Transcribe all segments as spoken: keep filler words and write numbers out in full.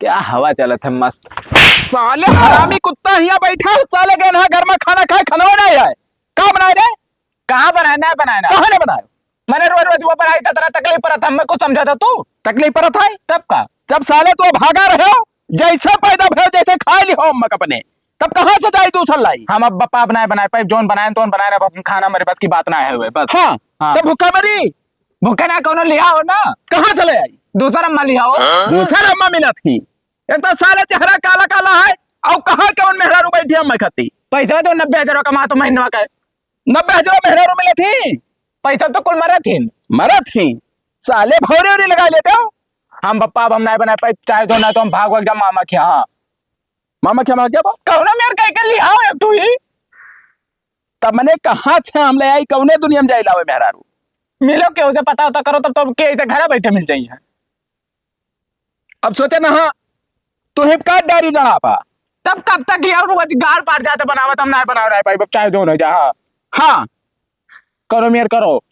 क्या हवा चलत है मस्त। साले हरामी कुत्ता हियाँ बैठा है, साले गए ना घर में खाना खाए, खाना बनाए है। का बनाए रे? कहाँ बनाए? ना बनाए ना। कहाँ नहीं बनाए? मैंने रोज रोज वो बनाई था, तेरा तकलीफ परत, हमें कुछ समझा था तू? तकलीफ परत है? तब का? जब साले तू भागा रहे हो, जैसे पैदा भे, जैसे खा ली हो अम्मा अपने, तब कहाँ से जाई दूसर लाई? हम अब बाप बनाए, बनाए पाइब, जोन बनाए, तोन बनाए रहे, अब खाना मेरे बस की बात ना है, बस। हाँ, हाँ। तब भूखा मरी? भूखे ना, कौनो लिया हो ना। कहाँ चले आई? दूसर अम्मा लिया हो। दूसर अम्मा मिला थी। एक तो साले चेहरा काला काला है, और कहाँ कौन मेहरारू बैठी अम्मा खाती? पैसा तो नब्बे हजार कमा तो महीनवा का। नब्बे हजार मेहरारू मिले थी? पैसा तो कुल मरत ही। मरत ही? साले भौरे उरे लगा लेते हो। हम पप्पा, अब हम नहीं बनाए पाए, चाहे तो ना तो हम भाग भाग जा मामा के यहाँ। मामा के यहाँ क्या बा? कौनो मेर कह के लियाओ एक ठो ही। तब मने कहाँ से हम ले आई, कौने दुनिया में जाई लावे मेहरारू? मिलो केहू से पता उता करो, तब तो के इसे घर बैठे मिल जाई है। अब सोचे ना, हाँ, तू ही काट डारी ना पा। तब कब तक ये रोज गाड़ पार जाते बनावत, हम ना बनावे ना पाई, चाहे जो हो जा। हाँ। हाँ। करो मेर करो।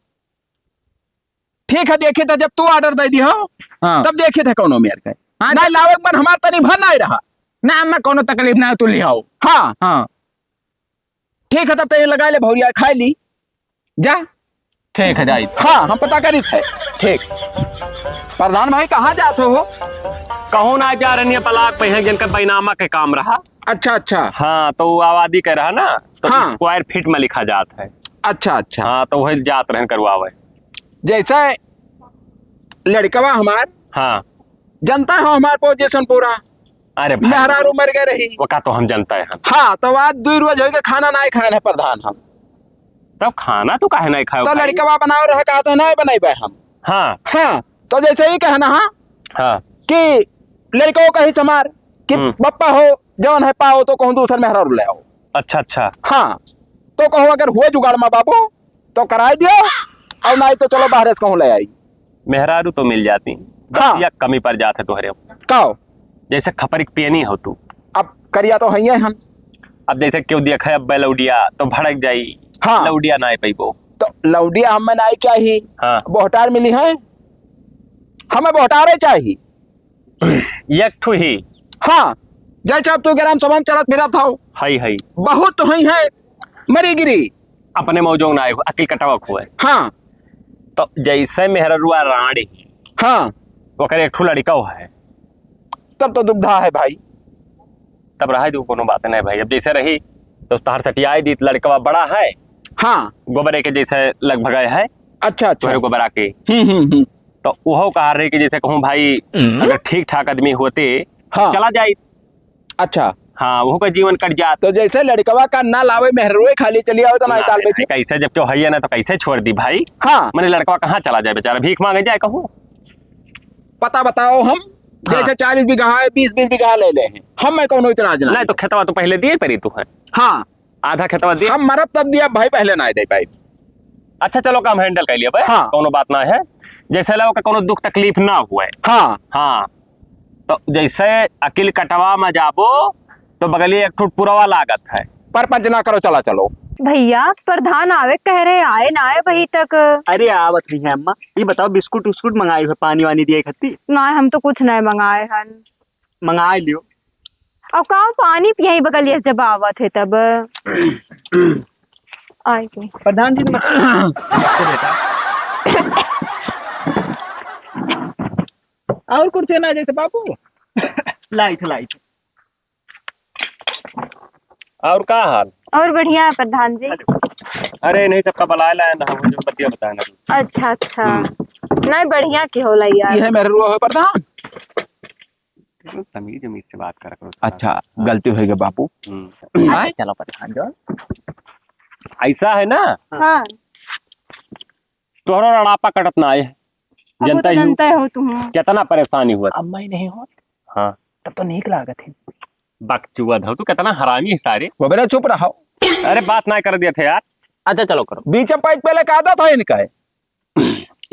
ठीक है, देखित है, जब तू order दे दी हो, हाँ। तब देखित है कौनो मेर के। हाँ, ना जब लावे के मन हमार तनी भर ना रहा। ना, हमें कौनो तकलीफ ना है, तू लियाओ। हाँ। हाँ। ठीक है, तब तो ये लगा ले भौरिया, खाई ली। जा। ठीक है, जाई। हाँ, हम पता करित है। ठीक। प्रधान भाई, कहाँ जात हो? कहूँ ना जा रहनी है, ब्लॉक पे है, जिनका बैनामा के काम रहा। अच्छा, अच्छा। हाँ, तो वो आबादी के रहा ना, तो हाँ। Square feet में लिखा जात है। अच्छा, अच्छा। हाँ, तो वही जात रहन करवावे। जैसे लड़कवा हमार, हाँ। जनता हो हमार position पूरा। अरे भाई, मेहरारू मर गए रही। ओका तो हम जनता है। हाँ, तो आज दुई रोज होइगे खाना नाई खाए हैं प्रधान हम। तब खाना तू काहे नाई खाए तो भाई? लड़कवा बनाओ रहे, कहते हैं, "नाई बनैबे हम।" हाँ। हाँ, तो जैसे ही कहना, हाँ, हाँ। कि लड़को कही समार कि हम्म। बप्पा हो, जौन है पाओ तो कहूँ दूसर मेहरारू ले आओ। अच्छा, अच्छा। हाँ, तो कहूँ अगर हुए जुगाड़ मा बाबू, तो कराई दियो, और नाई तो चलो बाहरे से कहूँ ले आई। मेहरारू तो मिल जाती, बस हाँ। या कमी पर जात है तोहरे। का हो? जैसे खपरी के पेनी हो तू। अब करिया तो हइये हन। अब जैसे केहू देखे अब लौडिया तो भड़क जाई, हाँ। लौडिया नाई पैबो। तो लौडिया हमें नाई चाही, हाँ। बोहटार मिली है, हमें बोहटारे चाही। एक ठो ही। हाँ, जैसे अब तू ग्राम सभा में चलत फिरत हो। हई, हई। बहुत तो हई है, मरी गिरी। अपने मौजों ना आए, अकिल कटवा खोए। हाँ। तो जैसे मेहररुआ रानी। हाँ। ओकर एक ठो लड़िका है। तब तो दुविधा है भाई। तब रहे दो, कोनो बात नहीं भाई। अब जैसे रही, तो तहर सटियाई दी, लड़िकवा बड़ा है। हाँ। गोबरे के जैसे लगभग है। अच्छा, अच्छा। तोहरे गोबरा के। हम्म, हम्म, हम्म। तो वहो कहा रहे कि जैसे कहूँ भाई, हम्म। अगर ठीक ठाक आदमी होते, हाँ। चला जाए। अच्छा। हाँ, वहू का जीवन कट जात। तो जैसे लड़िकवा का ना लावे, मेहरुए खाली चली आवे, तो ना ना, ताल बैठी। कैसे, जब क्यों है ना, तो कैसे छोड़ दी भाई? हाँ। मैंने लड़िकवा कहाँ चला जाए बेचारा, भीख मांगे जाए कहूँ? पता बताओ हम, हाँ। जैसे चालीस बीघा है, बीस बीस बीघा ले ले हैं, हम में कौनो इतराज ना नहीं, है। तो खेतवा तो पहले दिए परी तू है। हाँ। आधा खेतवा दिए। हम मरब तब दिया भाई, पहले ना दे पाई। अच्छा, चलो, काम handle कर लिया भाई, हाँ। कौनो बात ना है। जैसे ला ओके कौनो दुख तकलीफ ना हुए। हाँ। हाँ। तो जैसे अकिल कटवा में जाबो, तो बगलिए एक ठो पुरवा लागत है। परपंच ना करो, चला चलो। भैया, प्रधान आवे कह रहे, आए ना आए अभी तक। अरे, आवत नहीं है अम्मा। ये बताओ, बिस्कुट उस्कुट मंगाई हो, पानी वानी दिए खत्ती? ना, हम तो कुछ नहीं मंगाए हन। मंगाए लियो। अब का पानी पियाई बगलिया से जब आवत है तब? आए के। प्रधान जी, नमस्ते। नमस्ते बेटा। और कुछ ना जैसे बाबू। लाइट, लाइट। और का हाल? और बढ़िया है प्रधान जी। अरे, नहीं, सबका बुलाए लाए ना, हम जो बतिया बताए ना। अच्छा, अच्छा। हम्म। नहीं, बढ़िया के होला यार। ये है मेरे रुआ हो प्रधान। तमीज उमीज से बात करा करो। अच्छा, हाँ। गलती हो गई बापू। हम्म। अच्छा, आए? चलो प्रधान जी। ऐसा है ना? हाँ। तोहरो रड़ापा कटत ना आए। अब वो जनता तो ही जनता हो तुम। कितना परेशानी हुआ। अम्मा ही नहीं हो। हाँ। तब तो नीक लागत है। बकचुआ धो, तू कितना हरामी है सारे। वो बेटा चुप रहो। अरे बात ना कर दिया थे यार। अच्छा चलो करो। बीच में पैक पहले का आदत है इनका है।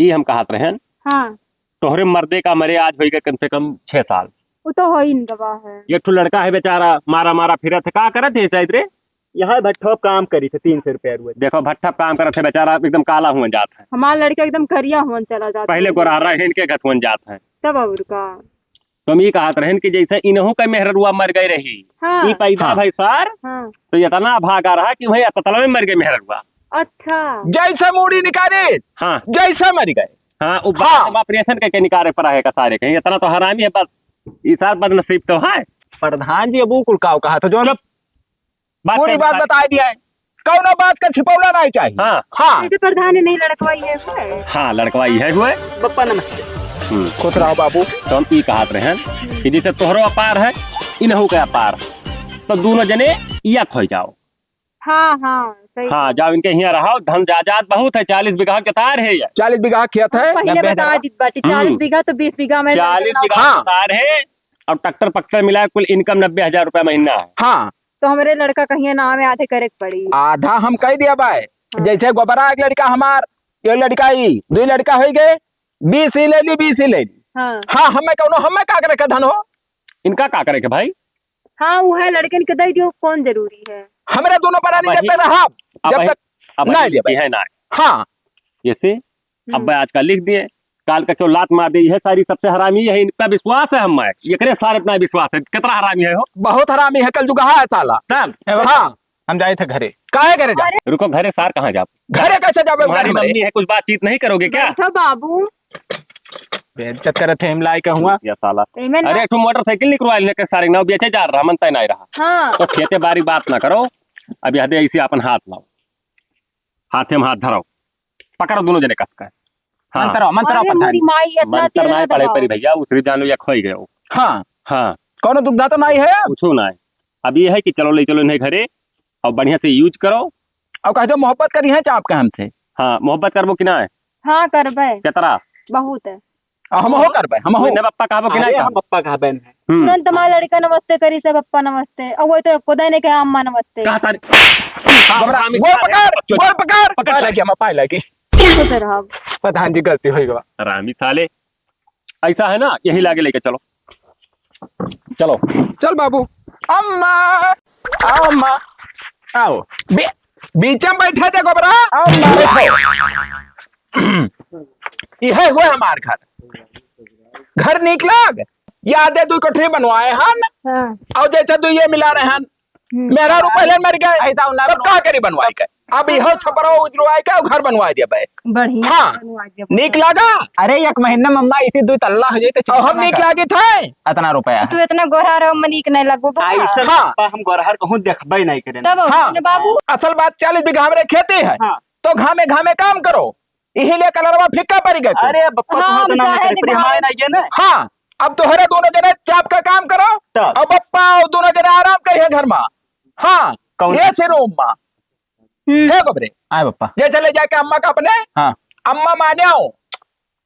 ई हम कहत रहेन। हाँ। तोहरे मर्दे का मरे आज होइगा कम से कम छह साल। वो तो हो ही इनका है। ये ठो लड़का है बेचारा, मारा मारा फिरत है, का करत है शायद रे? यहाँ भट्ठो पे काम करी थे, तीन सौ रुपया रोज। देखो भट्ठा पे काम करत है बेचारा, एकदम काला हुआ जात है। हमारा लड़का एकदम करिया हुआ चला जाता पहले है। गोरहरा है इनके घत हुआ जात है। तब और का? तो हम ई कहत रहन कि जैसे इनहू के मेहररुआ मर गए रही, हाँ। ई पैदा हाँ। भई सार, हाँ। तो इतना भागा रहा कि वही ततला में मर गए मेहररुआ। अच्छा। जैसे मूड़ी निकाले, हाँ। जैसे मर गए। हाँ, वो हाँ। बाप ऑपरेशन करके निकाले पड़ा है का सारे कहीं। इतना तो हरामी है, बस ई सार बदनसीब तो है। प्रधान जी, अब ऊ कुल काव कहा था, जो चुप। बात पूरी कर बात सारी। बता दिया है, कौनो बात का छिपौला नहीं चाहिए। हाँ। हाँ। जैसे प्रधान ने नहीं लड़कवाई है, वो है। हाँ, लड़कवाई है, वो है। बप्पा नमस्ते। हम्म। खुश रहो बाबू। तो हम ई कहत रहन कि जैसे तोहरो अपार है, इनहू के अपार है, तो दोनों जने एक हो जाओ। हाँ, हाँ, सही हाँ, बात। जाओ इनके हियाँ रहो, धन जायदाद बहुत है, चालीस बीघा के तार है ये। चालीस बीघा खेत है। पहले नब्बे हजार। बता दीत बाटी, हम्म। चालीस बीघा तो बीस बीघा में चालीस बीघा हाँ। के तार है, और ट्रैक्टर पक्टर मिला कुल इनकम नब्बे हजार रुपया महीना है। हाँ। तो हमरे लड़का कहिए नाम है, आधे करे के पड़ी। आधा हम कह दिया बाय, हाँ। जैसे गोबरा एक लड़का हमार, ये लड़का ई, दो लड़का हो गए, बीस ही ले ली, बीस ही ले ली। हाँ। हाँ, हमें कौनो, हमें का करे के धन हो? इनका का करे के भाई? हाँ, वो है, लड़कन के दे दियो, कौन जरूरी है? हमरे दोनों परानी अब जब तक वही, रहब, अब जब वही, तक अब नहीं वही देबे। है ना। हाँ। जैसे हम्म। अब आजकल लिख दिए, काल का क्यों लात मार दी है सारी, सबसे हरामी यही, इनका विश्वास है हमें, एकरे सारे अपना विश्वास है, कितना हरामी है हो? बहुत हरामी है, कल जुगाहा है साला। तब? हाँ। हम जाए थे घरे। काहे घरे जा? अरे! रुको, घरे सार कहाँ जाब? घरे कैसे जाबे तुम्हारी घर में? मम्मी है, कुछ बातचीत नहीं करोगे क्या? बैठो बाबू। बेइज्जत करत है, हम लाए के हुआ। या साला। एमे ना अरे, एक ठो मोटरसाइकिल निकलवा लेने के सारे नाव बेचे जा रहा, मन तय नहीं रहा। हाँ। तो खेते बारी बात ना करो, अब यह दे इसी अपन हाथ लाओ, हाथे में हाथ धराओ, पकड़ो दोनों जने कस कर। हाँ। मंत्र, मंत्र अरे, प्रधान। मोरी माई, इतना मंत्र तेल नहीं ना पड़े दबाओ। परी भैया, उसरी जानो या खोई गयो। हाँ। हाँ। कौनो दुख दाता नहीं है? कुछो नहीं। अब ये है कि चलो, ले चलो इन्हें घरे और बढ़िया से use करो। और कह दो, मोहब्बत करी है चाप के हमसे। हाँ, मोहब्बत करबो कि ना? हाँ, करबे। कितना? बहुत है। और हम हो करबे, हम हो। इन्हें बप्पा कहबो कि अरे, ना? हम बप्पा कहबे नहीं। हम्म। तुरंत हमारे लड़का नमस्ते करी से, बप्पा नमस्ते। और वो तो खुदा ने कहा, अम्मा नमस्ते। कहा तारी। गोबरा, हरामी गोड़ साले, पकड़, बच्चों। गोड़ पकड़। पकड़। पाए लगी, हम पाए लगी। खुश रहो। प्रधान जी, गलती हो गवा। हरामी साले। ऐसा है ना, यही लागे लेके चलो। चलो। चल बाबू। अम्मा, अम्मा, आओ। बी-, बीच में बैठा दे गोबरा। अम्मा। बैठो। यह हुआ हमार घर। घर नीक लाग? यादे दुई कोठरी बनवाए हन। हाँ। और जैसे दुई ये मिला रहे हन। हम्म। मेहरारू पहले मर गए। ऐसा उन्ना तब बनवा- का करी बनवाए के? अब यह छपरा उजरवाए के और घर बनवाए दिया बे। बढ़िया हाँ। बनवाए दिया बे। नीक लागा? अरे, एक महीना में अम्मा इसी दुई तल्ला हो जाए तो और हम नीक लागे थे? इतना रुपया। तू इतना गोरहर हो, हम नीक नहीं लगो बा। ऐसा हाँ। बप्पा हम गोरहर कहूँ देखबे नहीं करें। तब हाँ। अपने बाबू। असल बात चालीस बीघा हमरे खेती है। हाँ। तो घामे घामे काम करो। इही लिए कलरवा फिक्का पड़ गए। अरे बप्पा, हाँ, तुम्हें तो ना चाहे करे पड़ी, दिखावे। हमारे ना ये ना। हाँ, अब तोहरे दोनों जने चाप का काम करो, तब। और बप्पा और दोनों जने आराम करिए घर में। हाँ, कौन? ये से रूम में। हम्म। हे गोबरे। आए बप्पा। ये चले जाके अम्मा का अपने। हाँ। अम्मा माने आओ।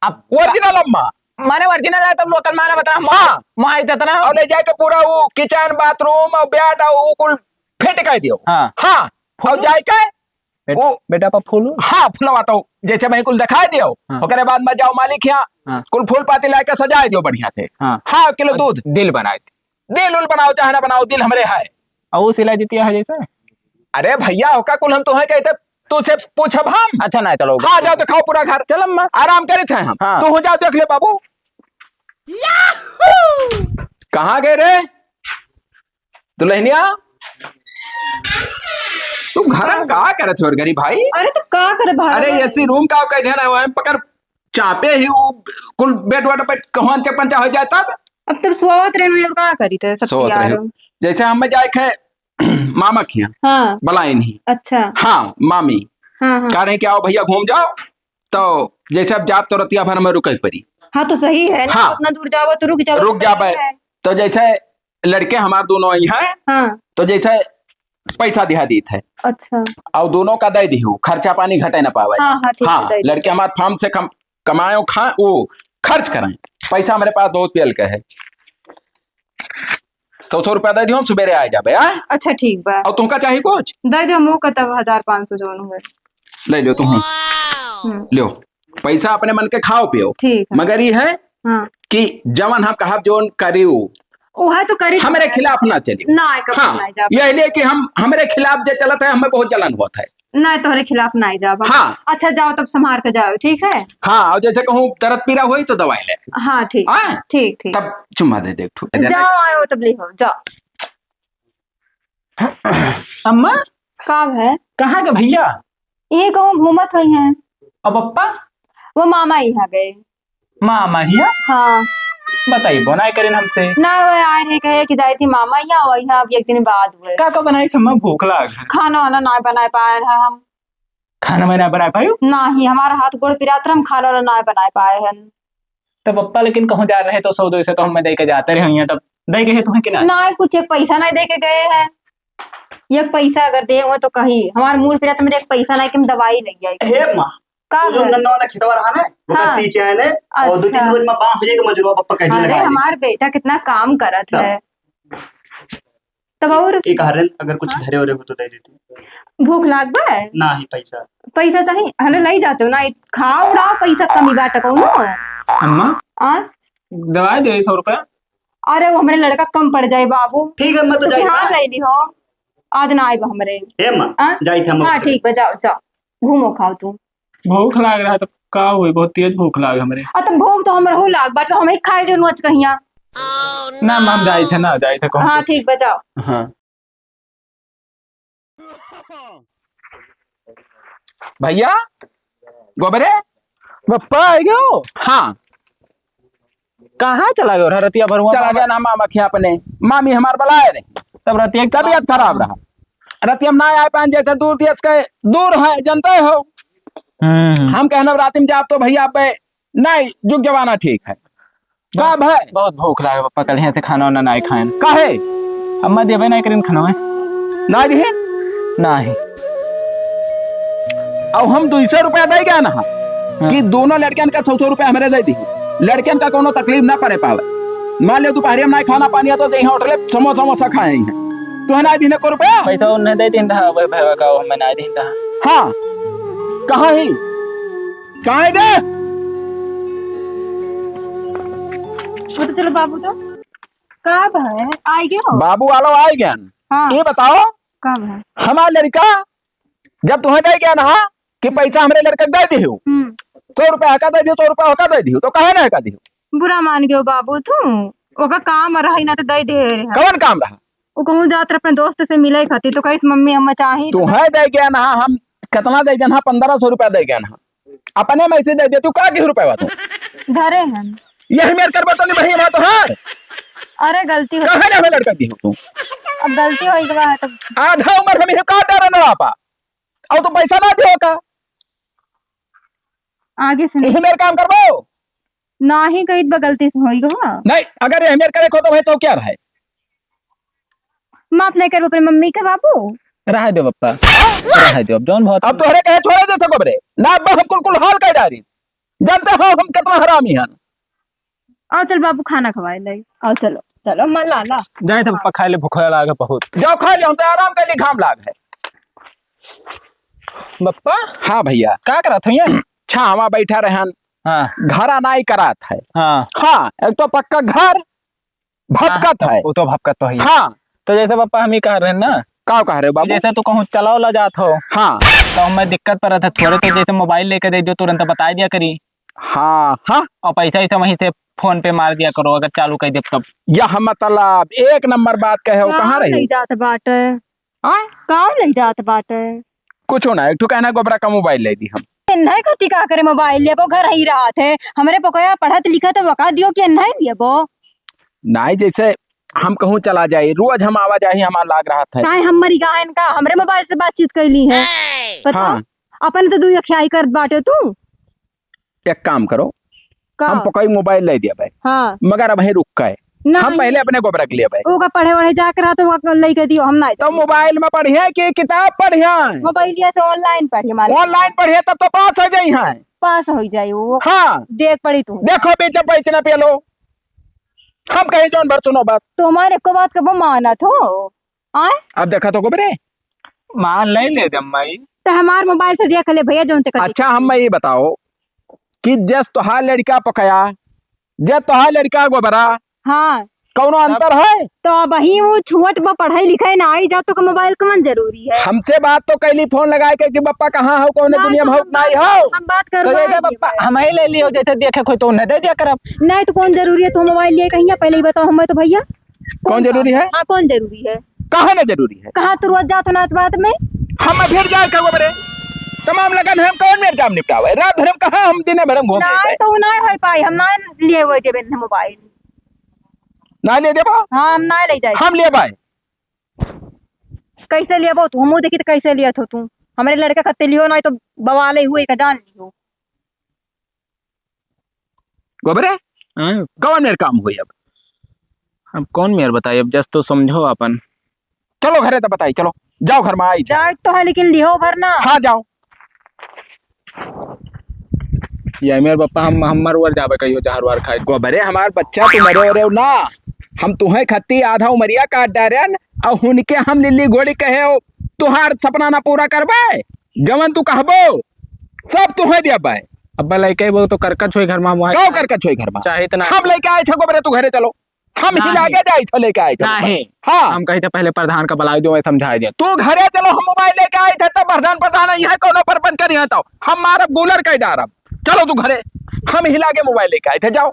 अब original अम्मा। माने original है, तब local माने बता, हाँ। माई देतना हो। और ले जाके पूरा वो kitchen, bathroom और bed और वो कुल fit कर दियो। हाँ। हाँ। और जाके बेट-, वो बेटा पा फूल? हाँ, फुलवा तो जैसे मैं कुल दिखाई दियो, हाँ। ओकरे बाद में जाओ मालिक यहाँ, हाँ। कुल फूल पाती लाके सजाए दियो बढ़िया से। हाँ। हाँ, किलो और दूध। दिल बनाए दे। दिल उल बनाओ, चाहे ना बनाओ, दिल हमरे है। और वो सिला जितिया है जैसे? अरे भैया, ओका कुल हम तोहे कहते, तू से पूछब हम? अच्छा, नहीं, चलो। हाँ, जाओ दिखाओ पूरा घर। चल अम्मा। आराम करित है हम। हाँ। तू हो जाओ, देख ले बाबू। कहाँ गए रे? दुल्हनिया, तू घर में का करत हो गरीब भाई? अरे तो का करे भाई? अरे AC room का कह देना है, पकड़ चापे ही वो कुल bed वेड पे कहन चपंचा हो जाए तब? अब तब सोवत रहे और का करी थे सब सोवत यार। रहे। जैसे हमें जाए खे मामा खिया। हाँ। बलाइन ही। अच्छा। हाँ, मामी। हाँ, हाँ। कह रहे कि आओ भैया घूम जाओ, तो जैसे अब जात तो रतिया भर में रुके पड़ी। हाँ, तो सही है ना, हाँ। उतना दूर जाओ तो रुक जाओ, रुक तो सही जाबे। है। तो जैसे लड़के हमार दोनों आई हैं, हाँ। तो जैसे पैसा दिहा दीत है। अच्छा। और दोनों का दे दिहू, खर्चा पानी घटे ना पावे। हाँ, हाँ, ठीक है, हाँ, दे दिहू। लड़के हमार फार्म से कम, कमाए और खाए, वो खर्च करें। पैसा हमारे पास बहुत पेल के है। सौ, सौ रुपया दे दियो, हम सुबेरे आ जाबे, हाँ? अच्छा, ठीक बा। और तुमका चाहिए कुछ? दे दो, मुँह का तब हजार पाँच सौ जौन हुए। ले लो तुम। हम्म। लो, पैसा अपने मन के खाओ पियो। ठीक है। मगर ये है हाँ। कि जवन हम कहब जौन करियो, वो है तो करी हमरे खिलाफ ना चलियो। ना, कभी हाँ, ना जाब। यह लिए कि हम, हमरे खिलाफ जे चलत है, हमें बहुत जलन होत है। नहीं, तोहरे खिलाफ नहीं जाब हम। हाँ। अच्छा, जाओ तब संभार के जाओ, ठीक है? हाँ, और जैसे कहूँ दर्द पीरा होई तो दवाई ले। हाँ, ठीक। हाँ? ठीक, ठीक। तब चुम्मा दे दे एक ठो। जाओ, आयो तब ले हो, जाओ। अम्मा? का है? कहाँ के भैया? ये कहूँ घूमत होई हैं। अब पप्पा? वो मामा यहाँ गए। मामा हिया? हाँ। बताई, बनाए करेन हमसे। ना, वो आए रहे, कहे कि जाई थी मामा हिया, और यहाँ अब एक दिन बाद हुए। का का बनाई थी अम्मा, भूख लाग है। खाना वाना ना बनाए पाए हैं हम। खाना वाना बनाए पायो? नाही, हमारा हाथ गोड़ पिरात रहा, हम खाना वाना ना बनाए पाए हैं। तब पप्पा लेकिन कहूँ जा रहे तो सौ दो सौ तो हमें दे के जाते रहे हैं, तब दे गए तुम्हें कि ना? ना, कुछ एक पैसा नहीं दे के गए हैं। एक पैसा अगर दे हुए तो कही, हमार मूड़ पिरात, मेरे एक पैसा नहीं कि हम दवाई ले आई। हे माँ, का वो जो है? गन्ना वाला खेतवा रहा ना, ओका हाँ। सींचे आए ने, और दो तीन अच्छा। रोज में बांस हो जाए तो मजूरवा पप्पा कहीं अरे, लगा दे। हमार बेटा कितना काम करत तब। है। तब और? एक हरन अगर कुछ हाँ? धरे उरे हो तो दे देती। भूख लाग बा? ना ही पैसा। पैसा चाहिए? अरे, ले जाते हो ना, खा उड़ाओ, पैसा कमी बाटे कौनो। अम्मा, आ? दवाई दे सौ रुपया। अरे, वो हमरे लड़का कम पड़ जाए बाबू। ठीक है, मैं तो तो जाई बिहान था। ले ली हो, आज ना आइब हमरे। हे माँ, आ? जाई था हम हाँ, ओकरे। ठीक बा, जाओ, जाओ, घूमो खाओ तू। भूख लाग रहा है, तो का हुई? बहुत तेज भूख लाग हमरे। आ, तो भूख तो हमरे हो लाग बा, तो हम ही खाई लेनु आज कहिया। ना, हम जाई थे, ना जाई थे, कहूँ हाँ, कुछ। ठीक बा, जाओ। हाँ। भैया, गोबरे? पप्पा, आ गयो? हाँ। कहाँ चला गयो रहा रतिया भरुआ चला मामा? गया ना मामा के अपने। मामी हमार बुलाए रहे। तब रतिया के तबीयत खराब रहा। रतिया में ना आए पाएन, जैसे दूर देश के दूर है, जानते हो। हम्म। हम कहना रात में जाब तो भैया पे नहीं, जुग जमाना ठीक है। का बहुत, भाई? बहुत भूख लागे पप्पा, कल यहाँ से खाना वाना नहीं खाएन। काहे? अम्मा देबे नहीं करेन खाना में। ना दिहिन? नहीं। अब हम दो सौ रुपया दे गया ना हाँ। कि दोनों लड़कियन का सौ सौ रुपया हमरे दे दी। लड़कियन का कोनो तकलीफ ना पड़े पावे। मान लियो दोपहरिया में नहीं खाना पानी है तो जइहें होटल समोसा वमोसा खाए हैं। तू है ना दिहिन एको रुपया? पैसा उन्हें दे दिन रहा, वही भैया का हमें नहीं दिन रहा। हाँ। कहाँ ही? काहे रे? वो तो चलो बाबू तो। का भाई, आइ गयो? बाबू वालो आइ गया। हाँ। ये बताओ, का भाई? हमार लड़का, जब तुम्हें दे गया ना कि पैसा हमरे लड़का के दे दियो, हम्म। सौ रुपया का दे दियो, सौ रुपया का दे दियो, तो काहे ना का दियो? बुरा मान गयो बाबू तू, ओका काम रहा ना तो दे दे रहे। कवन काम रहा? वो कहूँ जात रहे अपने दोस्त से मिले खातिर, तो कहिस मम्मी हम चाही तो तुम्हें दे गया ना, हम कितना दे गया ना, पन्द्रह सौ रुपया दे गया ना। अपने में से दे दे, तू का के रुपया तू? घरे हन। यही मेर करबो तो नहीं भाई, हम तो हार। अरे गलती हो काहे ना हमें लड़का दी हो तू? अब गलती हो गई है तो आधा उम्र हम ही काट डारे ना आपा। और तू पैसा ना दियो का? आगे से नहीं। यही मेर काम करबो? नाही कहित बा गलती से होई गवा। नहीं, अगर यही मेर करे को तो भाई चौकिया रहे। माफ नहीं करबो अपने मम्मी के बाबू? रहे दो पप्पा, रहे दो, अब जौन बहुत अब तोहरे कहे छोड़े दे सको बरे। ना अब हम कुल कुल हाल कर डारी। जानते हो हम कितना हरामी हन। आओ चल बाबू खाना खवाए ले। आओ चलो, चलो मल्ला ला। जाए थे पप्पा खाए ले, भूख लाग है बहुत। जाओ खा ले, हम तो आराम कर ली, घाम लाग है। बप्पा? हाँ भैया। का करत हो यहाँ? छावा बैठा रहन। हाँ। घरा नाई करात है। हाँ। हाँ, एक तो पक्का घर भपकत हाँ, है। वो तो भपकत तो है ही। हाँ। तो जैसे पापा हम ही कह रहे हैं ना, का कह रहे हो बाबू? जैसे तू कहूँ चलाओ ला जात हो, हाँ। तो हमें दिक्कत पड़त है थोड़े, तो जैसे मोबाइल लेके दे दियो, तुरंत बताई दिया करी। हाँ, हाँ। और पैसा वैसा वहीं से फोन पे मार दिया करो, अगर चालू कर दे तब। यह मतलब एक नंबर बात कहे हो, कहाँ रही? नहीं जात बाटे। हाँ? का नहीं जात बाटे? कुछ ना, एक ठो कहना गोबरा का मोबाइल ले दी हम। एन्हे खातिर का करे मोबाइल लेबो, घर ही रहत है। हमरे पकोया पढ़त लिखत है, वका दियो कि एन्हे लेबो। नाई, जैसे हम कहूँ चला जाए, रोज हम आवा जाही हमार लाग रहत है। काहे हम मरी गए हैं का? हमरे मोबाइल से बातचीत कैली है। बताओ, हाँ। अपन तो दुई अखियाई करत बाटे तू। एक काम करो, का? हम पकई मोबाइल ले दिया भाई। हाँ। मगर अब ही रुक के। नहीं। हम पहले अपने गोबरा के लिए भाई। ओका पढ़े वढ़े जाके रहा तो ओका लेके दियो, हम नहीं। तो मोबाइल में पढ़िए कि किताब पढ़िए? मोबाइलिया से online पढ़िए मालिक। Online पढ़िए तब तो पास हो जाई हैं। पास हो जाई वो। हाँ। देख पड़ी तू। देखो बेचा पैसे ना पेलो। हम कहीं जौन भर सुनो बस। तुम्हारे एको बात कबो मानत हो? आय? अब देखा तो गोबरे। मान ले ले दे माई। तो हमार मोबाइल से देख ले भैया, जौन ते कथी अच्छा, हम मैं ये बताओ कि जस तोहार लड़का पकया, जस तोहार लड़का गोबरा, हाँ। कौनो अंतर है? तो अबहीं उ छोट बा, पढ़े लिखे नाहीं जात, तो का मोबाइल कौन जरूरी है? हमसे बात तो कैली फोन लगाए के कि बप्पा कहाँ हो, कौने दुनिया में हो, नाहीं हो। हम बात करबो तो ये दे बप्पा, हम ही ले लियो, जैसे देखे कोई तो उन्हें दे दिया करब। नाहीं तो कौन जरूरी है तू मोबाइल लिए कहिया, पहले ही बताओ हमें तो भइया। कौन जरूरी है? हाँ, कौन जरूरी है? काहे ना जरूरी है? कहाँ तू रोज जात हो नात बात में? हम फिर जाए का बरे? तमाम लगन है, हम कौन मेर जाम निपटावे? रात भर हम कहाँ, हम दिने भर हम घूम नाहीं तो नाहीं होई पाई, हम नाहीं लिए हुए देबे मोबाइल। नाहीं ले देबो? हाँ, हम नाहीं ले जाए। हम लेबाई। कैसे लेबो तू? हमहू देखी तो कैसे लियत हो तू? हमरे लड़का खत्ते लियो, नाहीं तो बवाले हुए का जान लियो। गोबरे, हाँ। कौन मेर काम होई अब? अब कौन मेर बताई, अब जस तो समझो अपन। चलो घरे तो बताई, चलो, जाओ घर में आई। जाए तो है, लेकिन लिहो भर ना। हाँ, जाओ। ये मेर बप्पा, हम, हम मरुअर जाबे कहियो जहर वार खाए। गोबरे, हमार बच्चा, तू मरे ओरे ना, हम तुहे खत्ती आधा उमरिया काट डारेन, और हुनके हम लिल्ली घोड़ी कहे हो, तुहार सपना ना पूरा करबे, जवन तू कहबो, सब तुहे देबे। अब लइके वो तो करकच होई घर में, मुहा गाँव करकच होई घर में। चाहे इतना हम लइके आए थे गोबरे, तू घरे चलो। हम ही नाहीं। लागे जाई थे, लेके आए थे। नाहीं। हाँ। हम कही थे पहले प्रधान का बुलाई दो, मैं समझाई दे। तू घरे चलो, हम मोबाइल लेके आए थे, तब प्रधान, प्रधान यहाँ कौनो प्रबंध करी है तो हम मारब, गुलर कह डारब। चलो तू घरे, हम ही लागे मोबाइल लेके आए थे, जाओ।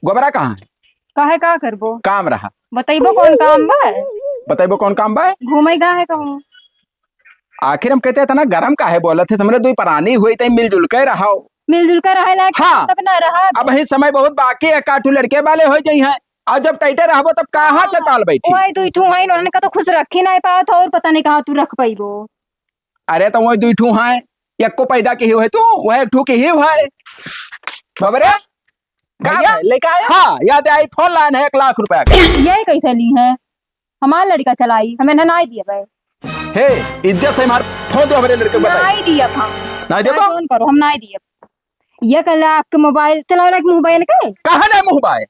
गोबरा कहाँ है? काहे का करबो? काम रहा। बतइबो कौन काम बा? बतइबो कौन काम बा? घूमे गा है कहूँ। आखिर हम कहते इतना गरम काहे बोलत है? हमरे दुई परानी हुई तई मिलजुल के रहो। मिलजुल के रहे लायक हाँ। तब ना रहा। अबहीं समय बहुत बाकी है, काठू लड़के वाले हो जाई हैं, और जब टाइटे रहबो तब कहाँ से ताल बैठी? वही दुई ठू हैं, उन्होंने का तो खुश रखी नहीं पावत हो, और पता नहीं कहाँ तू रख पाइबो। अरे तो वही दुई ठू हैं, एक को पैदा की हुई है तू, वह एक ठू की हुई है। बबरे, का भइया? है, लेके आया? हाँ, याद आई, फोन लान है एक लाख रुपया का। ये कैसे ली है? हमार लड़का चलाई, हमें ना नाई दिया भाई। हे, इज्जत से हमार फोन दो, हमारे लड़के को बताई। नाई दिया हम। नाई दिया ना बा? फोन करो, हम नाई दिया। ये कल आपके मोबाइल चलावे लायक मोबाइल का है? कहाँ ना मोबाइल?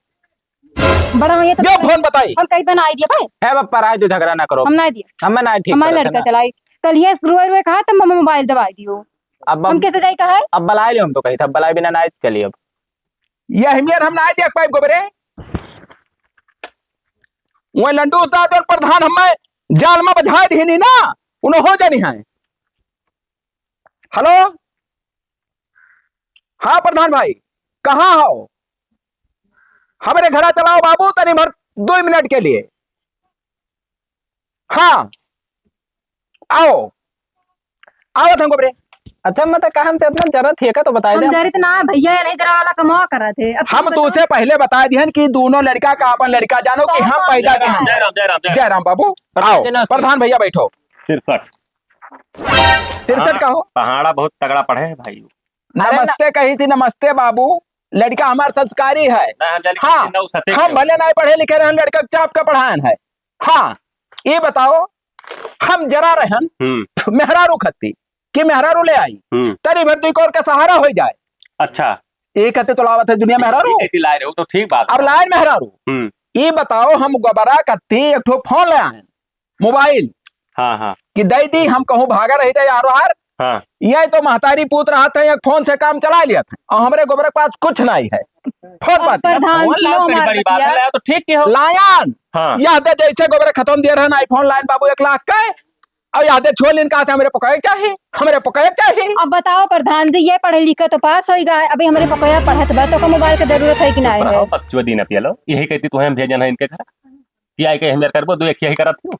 बड़ा भैया तो दे फोन बताई। हम कहीं पे नाई दिया भाई। है बाप, पराए जो झगड़ा ना करो। हम नाई दिया। हम ना ठीक हमारे करत है लड़का ना। चलाई। कल ये रोए रोए कहा तब मम्मा मोबाइल दबा दियो। अब हम हम कैसे जाई कहा है? अब बलाए लियो, हम तो कही था, अब बलाए बिना नाई चली अब। यह मेर हम नाई देख पाइब गोबरे। वह लंडू उस्ताद और प्रधान हमें जाल में बझाए दिहनी ना, उन्हों हो जानी है। हेलो, हाँ प्रधान भाई, कहाँ हो? हमरे घरा चलाओ बाबू, तनी भर दो मिनट के लिए। हाँ, आओ, आवत हैं गोबरे। अच्छा, मैं तो कहा हमसे इतना जरूरत है का, तो बताए हम दे। जरूरत ना है भैया, ये नहीं जरा वाला कमावा करा थे। अब हम तो तुझसे पहले बता दिहन कि दोनों लड़का का अपन लड़का जानो कि हम पैदा के हैं। जय राम, जय राम, जय राम। जय राम बाबू, आओ, प्रधान भैया बैठो। तिरसठ। तिरसठ का हो? पहाड़ा बहुत तगड़ा पढ़े है भाई। अरे ना। नमस्ते कही थी, नमस्ते बाबू, लड़का हमार संस्कारी है। ना, हम जानी हाँ, कि नौ सते हम के भले हो। नहीं पढ़े लिखे रहन, लड़का चाप का पढ़ाएन है। हाँ, ये बताओ, हम जरा रहन, हम्म। मेहरारू खत्ती, कि मेहरारू ले आई, हम्म। तरी भर दुई कोर का सहारा हो जाए। अच्छा। ये कहते तो लावत है दुनिया मेहरारू। ये कहती लाए रहे हो तो ठीक बात अब है। लाए मेहरारू। हम्म। ये बताओ, हम गोबरा खत्ती एक ठो फोन ले आए, मोबाइल। हाँ, हाँ। कि दे दी, हम कहूँ भागा रही थे यार, यार। हाँ। ये तो महतारी पूत रहा था, एक फोन से काम चला लिया था, और हमरे गोबरे के पास कुछ नहीं है। फोन अब बात प्रधान फोन सुनो लाओ, बड़ी हमार बड़ी बात बतिया। है, लाओ तो ठीक की हो। लायन। हाँ। यह दे जैसे गोबरे खत्म दिए रहन iPhone लायन बाबू एक लाख का, और यह दे छोड़ लेन कहा था, हमरे पकाए क्या है, हमरे पकाए क्या है। अब बताओ प्रधान जी, ये पढ़े लिखे तो पास होई गा, अभी हमरे पकाया पढ़त बा, तो का मोबाइल के जरूरत है कि नहीं है? पढ़ाओ, बकचोदी न पियलो, यही कहती तुम्हें हम भेजन है इनके घर। कि आई के हमें करबो, दो एक यही करत हूँ।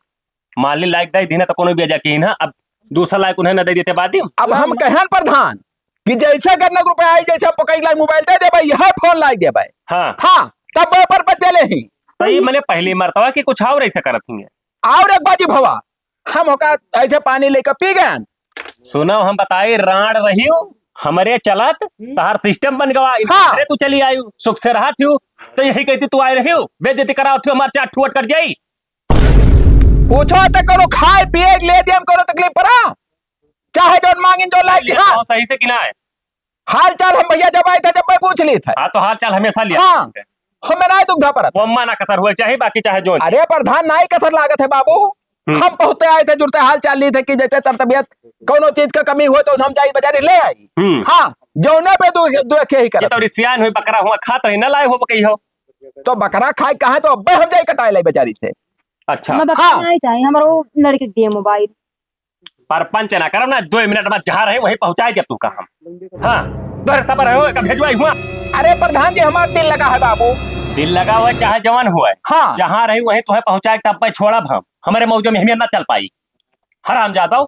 मान ली लायक दे दीना तो कोनो भी जा की ना, अब दूसरा लायक उन्हें न दे देते बाद ही। अब हम कहें प्रधान कि जैसे गन्ना के रुपया आई, जैसे पकड़ लाई मोबाइल दे देबे, यह फोन लाई देबे। हाँ। हाँ, तब पर बच गए ही। तो ये मने पहली मर्तबा कि कुछ और ऐसा करत ही है। और एक बाजी भवा, हम ओका ऐसे पानी लेकर पी गए। सुनो, हम बताई, रांड रही हूँ, हमरे चलत तहार सिस्टम बन गवा। हाँ। अरे तू चली आई, सुख से रहा थी, तो यही कहती तू आई रही हो, बेइज्जती करा थी, हमार चार ठुवट कर जाई। पूछो तो करो, खाए पिए ले दिए, हम करो तकलीफ पड़ा, चाहे जौन मांगिन जौन लाए दिया। हाँ, सही से कि ना है? हाल चाल हम भैया जब आए थे, जब मैं पूछ ली थे। हाँ, तो हाल चाल हमेशा लिया हाँ। करते हैं। हमें ना दुख धा पड़त। वो अम्मा ना कसर हुए चाहे, बाकी चाहे जौन। अरे प्रधान, ना ही कसर लागत है बाबू। हम्म। हम पहुँचते आए थे, जुड़ते हाल चाल ली थे कि जैसे तर तबियत, कोनो चीज का कमी हुए तो हम जाई बाजारी ले आई। हम्म। हाँ, जौने पे दो, दो के ही ये करत। तो रिसियान हुई, बकरा हुआ खात रही, ना लाए हो बकई हो। तो बकरा खाए कहाँ, तो अब्बे हम जाई कटाए लाई बेचारी से। अच्छा। मैं बकरा हाँ। नहीं चाहिए, हमारा वो लड़के के दिए मोबाइल। परपंच ना करब ना, दो मिनट बाद जहाँ रहे वहीं पहुँचाए देब तू का हम। हाँ, तोहरे सबर है, का भेजवाई हुआ। अरे प्रधान जी, हमार दिल लगा है बाबू। दिल लगा हुआ चाहे जवान हुआ है, हाँ। जहाँ रही वहीं तोहे पहुँचाए, तब पे छोड़ब हम। हमारे मौजो में हमें ना चल पाई, हराम जादव।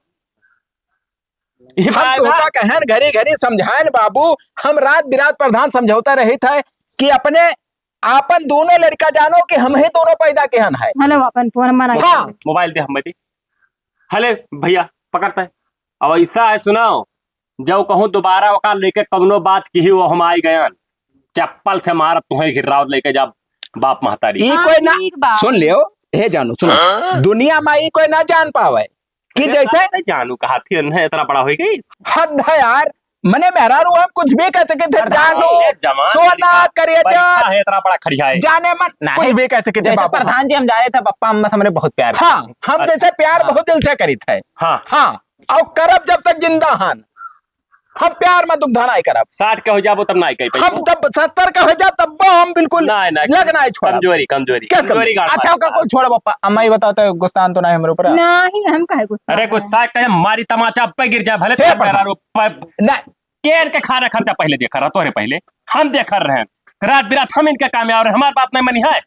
ये हम बात तोहका ना। कहन घरी घरी समझाएन बाबू, हम रात बिरात प्रधान समझौता रहित है कि अपने आपन दोनों लड़का जानो कि हम ही दोनों पैदा केहन है। हेलो, अपन फोन मना हाँ। मोबाइल दे, हम दे। हले भैया, पकड़ते। अब ऐसा है, सुनाओ, जब कहूँ दोबारा ओका लेके कवनो बात की ही, वो हम आई गयन, चप्पल से मारब तुहें, घिर्रावत लेके जा बाप महतारी। ई हाँ, कोई ना, ठीक बा। सुन लियो, हे जानू, सुनो, हाँ? दुनिया में ई कोई ना जान पावे कि अरे जैसे साहब, नहीं जानू कहा थी, उन्हें इतना बड़ा हो गई। हद है यार, मने मेहरारू हम कुछ भी कह सके थे, अरे जानू, ये जवान सोना, लड़का करेजा, पैसा है, इतना बड़ा खड़िया है। जाने मन, नहीं, कुछ भी कह सके थे जैसे बाबू। प्रधान जी हम जा रहे थे, पप्पा अम्मा से हमरे बहुत प्यार हाँ, हम हाँ, जैसे प्यार हाँ। बहुत दिल से करी थे। हाँ। हाँ, और करब जब तक जिंदा हन, हम प्यार में दुख धनाई करब। साठ के हो जाबो तब नाई कही हम पाइबो। जब सत्तर के हो जाब तब हम बिल्कुल नाई, नाई, लग नाई छोड़ब। कमजोरी, कमजोरी, कैसे कमजोरी कमजोरी? गाड़ अच्छा, मार। ओका कुछ छोड़ब पप्पा, अम्मा ये बताओ तो गुस्सा तो नहीं हमरे ऊपर। नहीं, हम काहे गुस्सा अरे कुछ साठ कहे मारी तमाचा अब्बे गिर जाए, भले हे तेरे प्रधान। पैरारो पे ना, केर के खाना खर्चा पहले देखा रहा, तोहरे पहले हम देखा रहे हैं। रात बिरात हम इनके काम में आ रहे, हमार बात नहीं मनी है।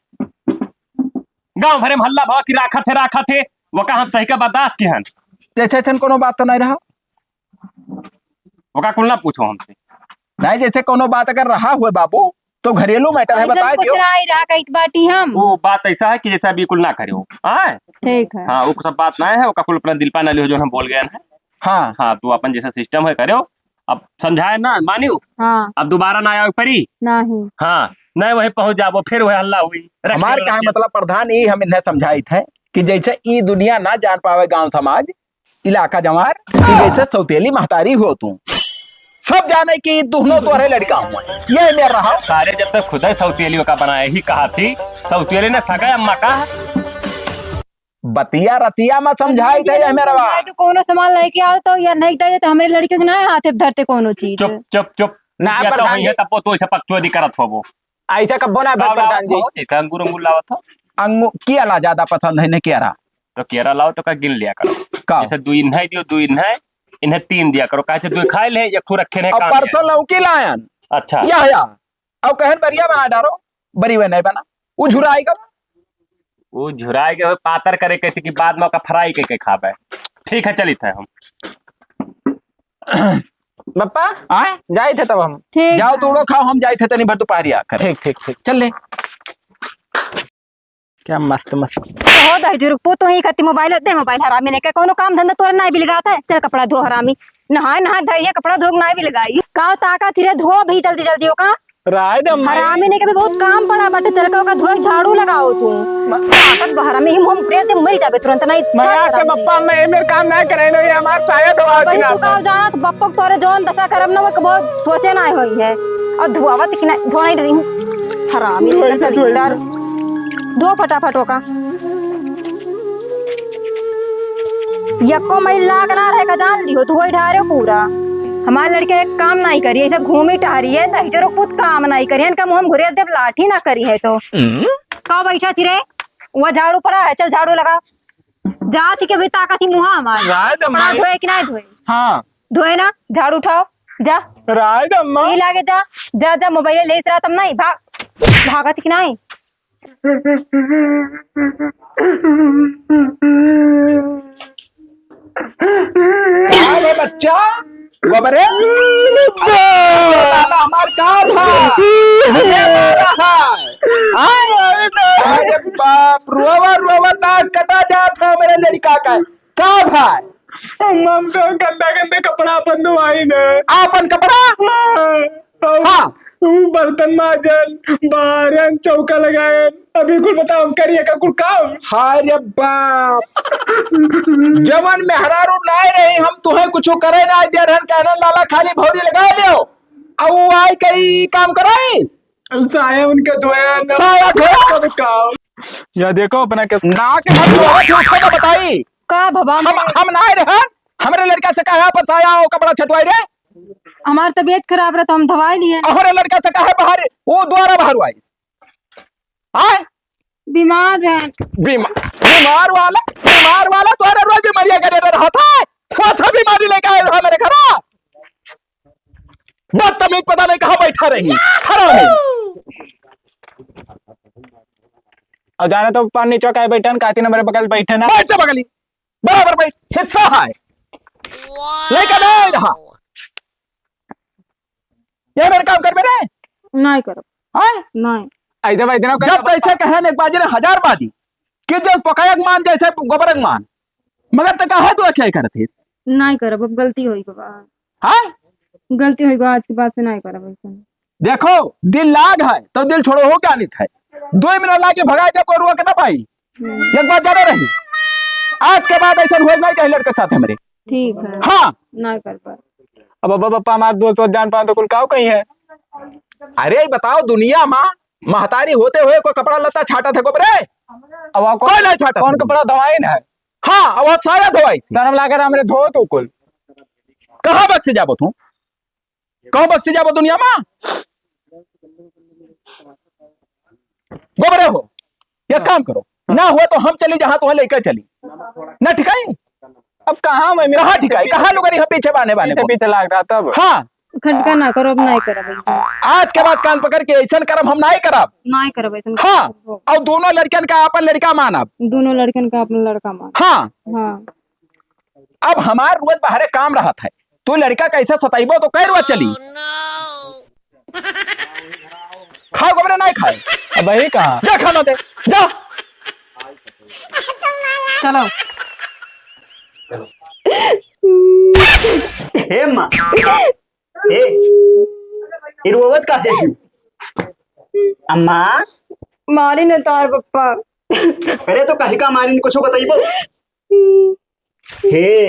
गांव भरे में हल्ला भवा की राखत है, राखत है, वो का हम सही का बर्दाश्त की हन। जैसे ऐसन कोनो बात तो नहीं रहा। ओका कुल ना पूछो हमसे। नहीं, जैसे कोनो बात अगर रहा हुए बाबू, तो घरेलू मैटर है, ऐसन बताए कुछ दियो। नहीं रहा, कहित बाटी हम। वो बात ऐसा है कि जैसा बिल्कुल ना करियो। हाँ? ठीक है। हाँ, वो सब बात ना है, ओका कुल अपना दिल पा ना लियो, जो हम बोल गए हैं। हाँ। हाँ, तू अपन जैसा सिस्टम है करियो। अब समझाए ना, मानियो? हाँ। अब दोबारा ना आवे परी? नहीं। हाँ, नहीं, वही पहुँच जाबो, फिर वही हल्ला हुई। रख हमार के काहे रख के। मतलब प्रधान, ई हम इन्हें समझाइत है कि जैसे ई दुनिया ना जान पावे, गांव समाज, इलाका जवार, कि जैसे सौतेली महतारी हो तू, सब जाने कि ई दुहनो तोहरे लड़का हुआ। ये मेरा रहा। सारे जब तक खुदे सौतेली ओका बनाए ही कहा थी, सौतेली ने सगा अम्मा का बतिया रतिया में समझाई थे, ये मेरा बा। तो कोनो सामान लेके आओ तो या नहीं दे तो हमरे लड़के के ना हाथे धरते कोनो चीज। चुप, चुप, चुप। ना, या तो प्रधान हुई है, जी। तब वो तो ऐसे पकचोदी करत होबो। ऐसा कब्बो ना लाओ, लाओ, प्रधान जी। लाओ, जैसे अंगूर, अंगूर लावत हो। अंगू-, किया ला ज्यादा पसंद है, ने किया रहा। तो किया रहा लाओ, तो का गिन लिया करो। का? जैसे दू इन्हें दियो, दू इन्हें, इन्हें तीन दिया करो। काहे से दू खाए ले, एक ठो रखे रहे और काम परसों में। लौकी लायन। अच्छा। या, या। अब कहन बरिया बना डारो, बरी वे नहीं बना, वो झुराई गवा। वो झुराई गवा, पातर करे के थी कि बाद में ओका फ्राई के, के खाबे। ठीक है, चलित है हम। बप्पा, आए? जाइत है तब हम। ठीक जाओ, बा। तोड़ो खाओ, हम जाइत है तनी भर दोपहरिया करे। ठीक, ठीक, ठीक। चल ले। क्या मस्त, मस्त। हो दहिजरू, पू तू ही खती मोबाइल दे, मोबाइल हरामी ने के कोनो काम धंधा तोरे नाई बिलगात है। चल कपड़ा धो हरामी, नहाए नहाए धरिया कपड़ा धो के नाई बिलगाई। का ताका थिरे धो भी जल्दी जल्दी ओका। राय दे अम्मा। हरामी ने के भी बहुत काम पड़ा बाटे, चल के ओका धोए झाड़ू लगाओ तू। ताकत बा हरामी, हिम हम ब्रेक दे मर जाबे तुरंत नाई। मैं चल आके हरामी। बप्पा मैं मेरे काम ना करे ना, ये हमार साया धोआ भाई के तू नाम का है। जानत बप्पा तोरे जौन दशा करब ना, वो बहुत सोचे ना होई है। और धुआवत कि ना, धो नहीं रही हूँ। हरामी, धोई, धोई। डर। धो फटाफट ओका। यक्को महीन लाग ना रहे का जान लिहो, धोई ढारे पूरा। हमार लड़के एक काम नाई करी, ऐसे घूमी टहरी है, दहिजरो खुद काम नाई करी, इनका मुँह में घुरे देव लाठी ना करी है तो। हम्म? का बैठा थी रे? वहाँ झाड़ू पड़ा है, चल झाड़ू लगा। जा थी के भी ताकत ही मुँह हमार। राय दे कपड़ा माई। धोए कि ना धोए? हाँ। धोए ना, झाड़ू उठाओ, जा। राय दे अम्मा। ई लागे जा, जा, जा, मोबाइल ले रहा तब नहीं, भाग, भागत कि नहीं? का रे बच्चा? गोबरे? लाला हमार का भा? ये मारा है। आय, अरे बाप, रोवा, रोवा, दांत कटा जात है मेरे लड़का का। का भाई? हम, हम तो गंदा गंदा कपड़ा अपन धोवाई न। आपन कपड़ा? हाँ। हाँ। उ बर्तन माजन, बारन, चौका लगायन, अभी कुल बताओ, हम करिए का कुल काम? हाय रे बाप। जवन मेहरारू नाय रही, हम तुहे कुछ करे ना दे रहन, कहन लाला खाली भौरी लगा लियो। अब वो आई कई काम कराई? साया उनके धोया ना। साया धोया? सब काम। या देखो अपना के ना के हम धोया, झूठो ना बताई। का भवा हम, में हम ना रहन, हमरे लड़का से कहा पर साया और कपड़ा छटवाई रे। हमार तबीयत खराब रहा तो हम दवाई लिए। अहरे लड़का से कहे बाहर, वो द्वारा बाहर आई। आए? बीमार है। बीमा-, बीमार वाला, बीमार वाला तो अरे रोज बीमारियां करे रहता है। कौन सा बीमारी लेके आए रहा मेरे घर? बदतमीज, पता नहीं कहाँ बैठा रही। हरामी। और जाना तो पानी चौक आए बैठन, काती नंबर बगल बैठे ना। बैठ जा बगली। बराबर बैठ, हिस्सा है। लेकर नहीं रहा। ये मेरे काम कर मेरे। नहीं करब। हाँ? नहीं। ऐसे भाई दिन जब तैसे कहे ने एक बाजी ने हजार बाजी कि जब पकाया मान जैसे गोबर मान, मगर तो कहे तू अच्छा ही करत है। नहीं करब, अब गलती होई बाबा। हाँ? गलती होई बाबा, आज के बाद से नहीं करब ऐसा। देखो, दिल लाग है तो दिल छोड़ो हो क्या नहीं था, दो मिनट लागे भगाए जा कोई रुआ के ना पाई। हम्म। एक बात जाने रही, आज के बाद ऐसा होए नहीं कहीं लड़के के साथ हमरे। ठीक है। हाँ। ना कर पाए। अब बाबा, बापा, हमारे दोस्त, दोस्त जान पान तो कुल काव कहीं है। अरे बताओ, दुनिया माँ महतारी होते हुए कोई कपड़ा लत्ता छाटा था गोबरे? अब आप कौन, कोई नहीं छाटा कौन था। कपड़ा धवाइन है? हाँ, अब आप साया धोवाई थी। शर्म लागे रे हमरे धो तू कुल। कहाँ बक्से जाबो तू? कहूँ बक्सी जाबो दुनिया मा? गोबरे हो, एक काम करो, ना हुआ तो हम चली जहाँ तुम्हें लेकर चली, ना ठिकाई? अब कहाँ मैं, मैं कहाँ पीछे ठिकाई? पीछे कहाँ लुगारी हम पीछे बाने बाने पीछे को? पीछे लाग रहा तब। हाँ। खटका ना करो, अब नहीं करब ऐसे। आज के बाद कान पकड़ के ऐसन करब हम नहीं करब। नहीं करब ऐसन। हाँ। करब। और दोनों लड़कन का अपन लड़का मानब। दोनों लड़कन का अपन लड़का मानब। हाँ। हाँ। अब हमार रोज बाहरे काम रहत है, तू लड़का कैसे सताइबो तो कै रोज चली? खाओ गोबरे नहीं खाए। अब वही कहाँ? जा खाना दे, जा। चलो। हे माँ, हे, ई रोवत का है तू? अम्मा? मारी न तार पप्पा। अरे तो कहीं का मारी, कुछ बताइबो? हे,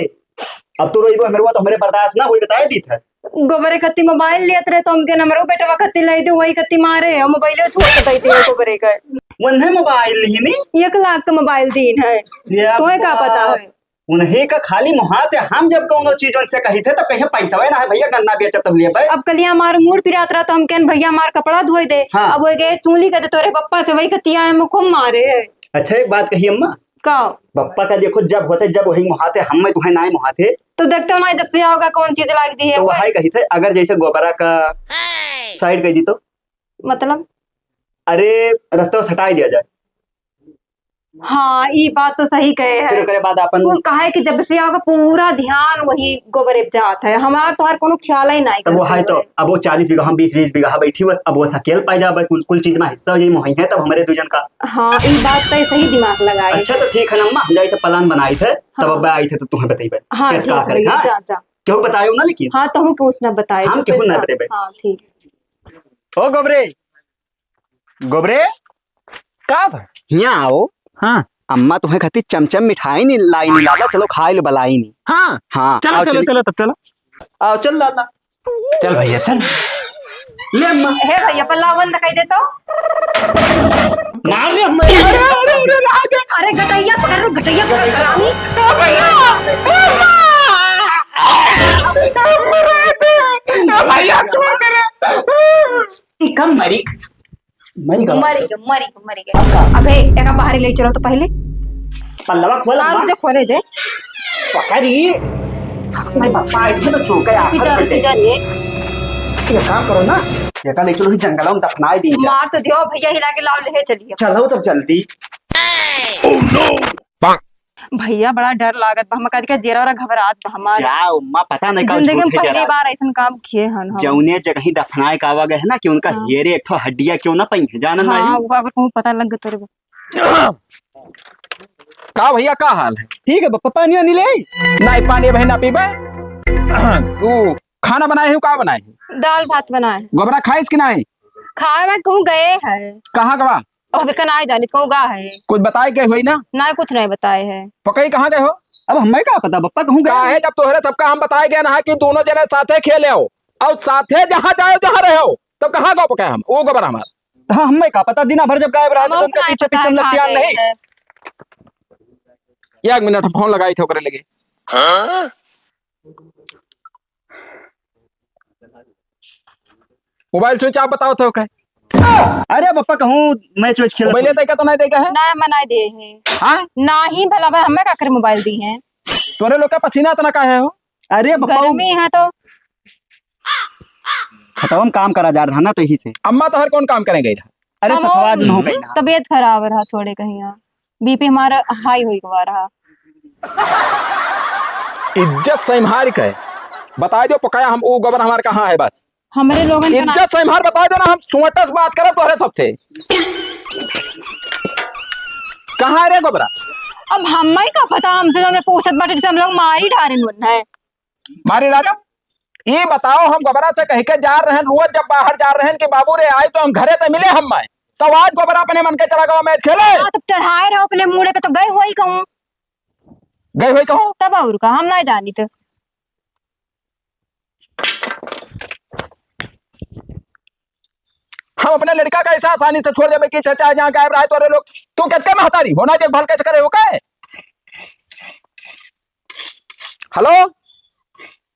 अब तू रोइबो, हमरे तो हमरे बर्दाश्त ना होई, बताए दी था। गोबरे कत्ती मोबाइल लेत रहे तो हमके नंबरो बेटवा कत्ती लाई दे, वही कत्ती मारे, और मोबाइलो छोड़ के दे दिया गोबरे का। वन्हे मोबाइल ली नी? एक लाख का मोबाइल दीन है। ये तोहे का बाप। पता है? उन्हें का खाली मुहाते हम जब कौनो चीज उनसे कही थे तब कहे पैसा ना है भैया, गन्ना बेचब तब लेबे। अब कलिया हमार मूड पिरात रहा तो हम कहन भैया हमार कपड़ा धोए दे। हाँ। अब वो गए चूली कर दे तोरे पप्पा से, वही कत्ती आए में खूब मारे है। अच्छा एक बात कही अम्मा, का? पप्पा का देखो, जब होते, जब वही मुहाते, हम में तुम्हें नाय मुहाते। तो देखते हो ना, जब से आओगा, कौन चीज लाग दी है तो वो? वही कही थे, अगर जैसे गोबरा का साइड कर दी तो? मतलब? अरे, रास्ता से हटाई दिया जाए। हाँ, ई बात तो सही कहे फिर है। ओकरे बाद अपन तू कहे कि जब से आओगा, पूरा ध्यान वही गोबरे पे जात है, हमार तोहार कोनो ख्याल ही नहीं तब वो करते है तो, हुए। अब वो चालीस बीघा, हम बीस, बीस बीघा बैठी हुआ, अब वो अकेल पाई जाबे, कुल, कुल चीज में हिस्सा हो जाई, मोही है तब हमरे दू जन का। हाँ, ई बात तो सही दिमाग लगाई। अच्छा, तो ठीक है ना अम्मा, हम जाई तो plan बनाई थे, तब हाँ। अब आई थे तो तुम्हें बताइबे। हाँ, कैसे ठीक का है करे, भैया, हाँ? जा, जा। केहू बतायो ना, लेकिन हाँ, तहूँ कुछ ना बताए, हम चुपे केहू ना से। बताइबे। हाँ, ठीक। ओ गोबरे, गोबरे, का भा? हियाँ आओ। हाँ। अम्मा तुम्हें खातिर चमचम मिठाई नी लाई नी लाला, चलो खाए लो बलाई नी। हाँ। हाँ, चलो, आओ चलो, चली। चलो, तब चलो। आओ, चल लाला। चल भैया, चल। ले अम्मा। हे भैया, पल्ला बंद कर दे तो। मार दे अम्मा। अरे, अरे, अरे, अरे, अरे, गटैया पकड़ लो, गटैया पकड़, हरामी। भैया, भैया, छोड़ दे रे। ई कम मरी, मरी गवा। मरी गए, मरी गए, मरी गए। अब का? अबे, एका बाहर ले चलो तो पहले। पल्लवा खोल हाँ, अम्मा। मुझे खोले दे। पकड़ी। भाई पापा, इसमें तो चौका है, पीछा, पीछे। पीछा ये। ये काम करो ना, एका ले चलो ही जंगल में दफनाए दी जा। मार तो दियो भैया, हिला के लाओ, ले चलिए। चलो तब जल्दी। Oh no! भैया, बड़ा डर लागत बा। हम कह के जेरा ओरा घबरात बा हमार। जाओ, माँ, पता नहीं का जिंदगी में झूठे पहली डेरात बार है। ऐसन काम किए हन हम। जौने जगह ही दफनाए का आवा गए है ना कि उनका हाँ। हेरे एक ठो हड्डिया क्यों ना पाई है, जानन हाँ, नहीं? वो अगर कहूँ पता लग गया तोरे को। का भैया, का हाल है? ठीक है, बप्पा, पानी वानी ले आई? नहीं, पानी भाई ना पीबे। वो खाना बनाए हो, का बनाए हो? दाल भात बनाए हैं। गोबरा खाइस कि नहीं? खाए में कहूँ गए हैं। कहाँ गवा? अबे का नाई जानित कहूँ गा है। कुछ बताए के होई ना? ना, कुछ नहीं बताए है। पकई कहाँ गए हो? अब हमें का पता बप्पा कहूँ गए का हो। है, जब तोहरे सबका हम बताए गए ना कि दोनों जने साथे खेले हो और साथे जहाँ जाए जहाँ रहे हो, तब कहाँ गो पकाए हम? वो गोबर हमार। हाँ, हमें का पता, दिना भर जब गायब रहा हम तो उनका अपना पीछे पता पीछे हम है, लतियान कहाँ नहीं। गए हैं। एक मिनट, हम फोन लगाई थे ओकरे लगे। हाँ? मोबाइल switch off बतावत हो का? अरे बप्पा, कहूँ match वैच खेलत मोबाइल होई। देगा तो नहीं देगा है? ना, हम ना दिए हैं। हाँ? ना ही भला भाई, हमें का करे मोबाइल दी हैं? तोरे लोग का पसीना इतना का है हो? अरे बप्पा, गर्मी है तो। खेतवा में काम करा जा रहा ना, तो यही से। अम्मा तो हर कौन काम करेंगे इधर? अरे हम सतवा और दिन हो गई ना। तबीयत खराब रहा थोड़े कहीं, बीपी हमारा हाई हुई गवा रहा। इज्जत से हमारी कहे, बता दो पकाया हम वो गोबर हमारे कहाँ है बस। हमरे लोगन के ना इज्जत से हमार बता दो ना, हम सुअटा से बात करब तोहरे सबसे। कहाँ है रे गोबरा? अब हमें का पता, हमसे जो हमने पूछत बाटे, जैसे हम लोग मारी डारे मुन है। मारी डारे? ये बताओ, हम गोबरा से कह के जा रहे हैं, रोज जब बाहर जा रहे हैं कि बाबू रे आए तो हम घरे ते मिले हम आए, तो आज गोबरा अपने मन के चला गवा मैच खेले। हाँ, तो चढ़ाए रहो अपने मूड़े पे, तो गए हुआ ही कहूँ। गए हुए कहूँ? तब और का, हम ना जानी तो। हम अपने लड़का का ऐसा आसानी से छोड़ देबे कि चाचा जहाँ गायब रहे तोरे लोग, तू कितने महतारी होना देख भाल कैसे करे हो का? हेलो,